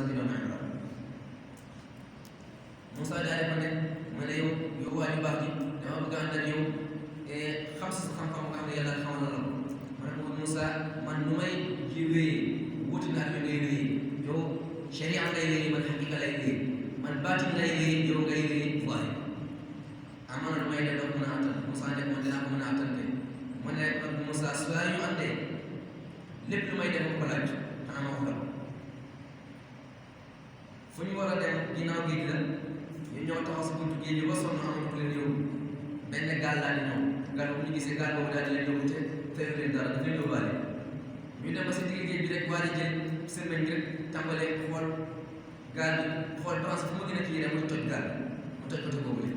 bi ma ànd Moussa daal di ma ne yow waa ñu baax ji dama bëgg a ànd ak yow xam si sa xam-xam nga xam ne yàlla xamal na la ko ma ne ko Moussa man nu may wéyee wuti naa ak ngay wéyee yow sharia ngay wéyee man xaqiqa lay wéyee man baatin lay wéyee yow ngay wéyee waaye amoon na may def doo mën a àttan Moussa ne man dinaa ko mën a àttan de ma ne man Moussa su la ñu àndee lépp lu may def ko laaj xanaa ma wax la fu ñu war a dem ginnaaw géej la ñu ñëw taxaw si buntu géej gi ba sonn amuñu ku leen yóbbu benn gaal laa di ñëw gaal bu ñu gisee gaal boobu daal di leen yóbbu te feeru leen dara daf leen yóbbaale ñu dem ba si digg géej bi rek waa ji jël semaine bi rek tàmbalee xool gaal bi xool branche fu mu gën a kii rek mu toj gaal mu toj côté boobu la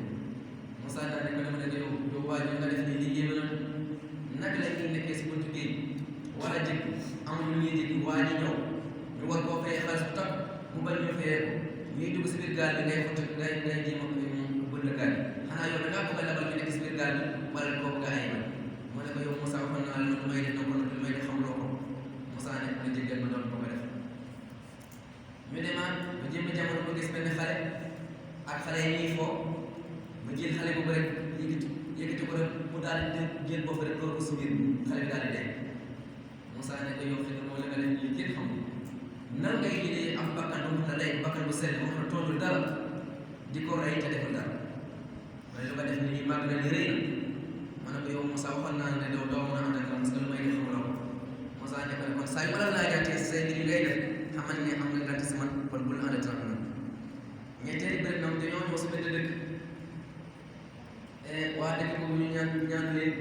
Moussa daal ne ko dama ne yow waa ji nga def nii liggéey ba naka la ñuy nekkee si buntu géej war a jëkk amuñu lu ñuy jëkk waa ji ñëw ñu war koo fayee xaalis bu tax mu bañ ñu fayee ko ñuy dugg si biir gaal bi ngay xotti ngay jéem a bënn gaal bi xanaa yow da ngaa bëgg a labal ñu nekk si biir gaal bi wala kooku nga ay ma ne ko yow Moussa waxoon naa la lu may def na ko lu may def xamuloo ko Moussa ne ma jéggal ma doon ko def ñu demaat ba jéem a jamono ma gis benn xale ak xale yi ñuy foo ma jël xale boobu rek yëkkati ko rek mu daal di jël boobu rek door ko si biir xale bi daal di dee Moussa ne ko yow xëy na moo la nga def lii kenn xamul nan ngay jëlee am bakkan bu xam ne lay bakkan bu sell boo xam ne tollul dara di ko rey te deful dara ma ne lu nga def nii màgg na ni rëy na ma ne ko yow Moussa waxoon naa ne doo mën a ànd ak parce que lu may def xamuloo ko Moussa ne ko ne kon saa yu wala laa gàttee say mbir yi ngay def xamal ne am nga gàtt si man kon bul ànd ak man ñetteeli bëri ñoom dañoo ñëw si benn dëkk waa dëkk boobu ñu ñaan leen